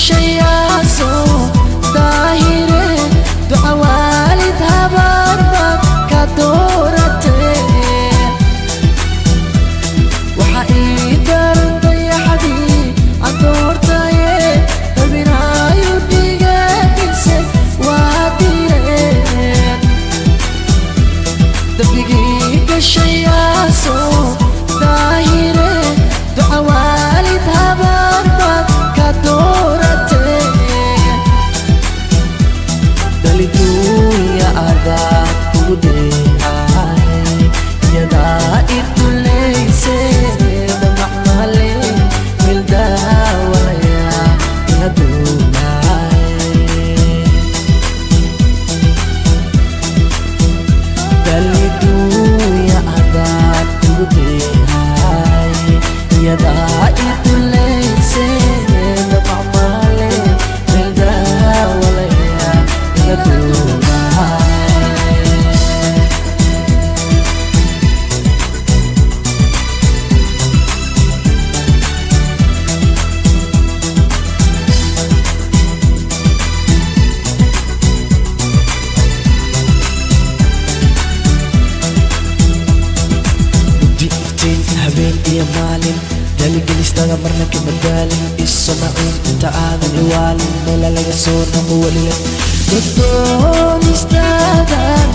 Gashayaa soo daahire, duca waalid habaar baad ka dooratee. Waxa ii daran dayaxdii aan doortaye, dabinaayu dhigamise waa direen. Dambigii gashayaa soo daahire, duca waalid habaar baad ka dooratee. Daliduunya adaad kugu deehay, iyadaa idulayse damacmale mildawalaya ila duunay. Daliduunya adaad kugu deehay, iyadaa idulayse damacmale mildawalaya ila duunay. Mugdi iftiin habeen iyo maalin, daaligelistaada marna kama daalin, iso maciin inta aadan iwaalin, meela laga soo naqo welile dodoonistaadan.